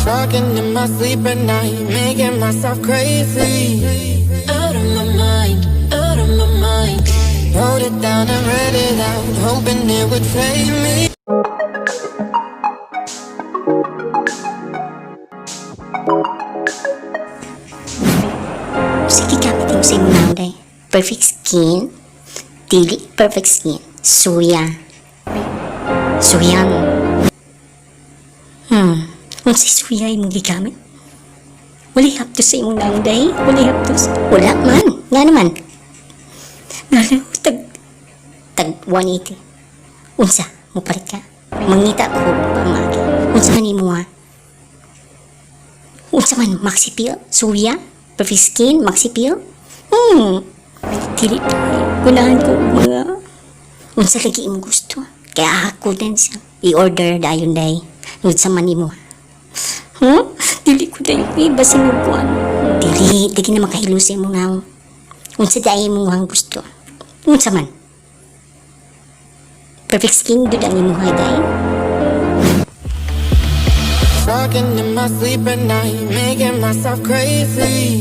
Talking in my sleep at night, making myself crazy. Out of my mind, out of my mind. Wrote it down and read it out, hoping it would save me. Sige, gamit mo sa imong nawong, day. Perfect skin. Dili perfect skin. Suya. Suya mo. Unsay suya imong gigamit? Walay haptos sa imong nawong, day. Walay haptos. Wala man. Nga naman. Ngano, tag 180. Unsa? Mupalit ka? Mangita ko pamagi. Unsa man imo ha? Unsa man, maxi peel? Suya? Perfect skin? Maxi peel? Dili tayo. Gunahan ko og mga unsa lagi imong gusto. Kaya ako din siya. I-order dayon, day. Unsa man imo? Huh? Dili ko dayon iba sa imong kuan. Dili, dili na makahilo sa imong nawong. Unsa day imong gusto? Unsa man? Perfect skin gud ang imong day. Talking in my sleep at night, making myself crazy.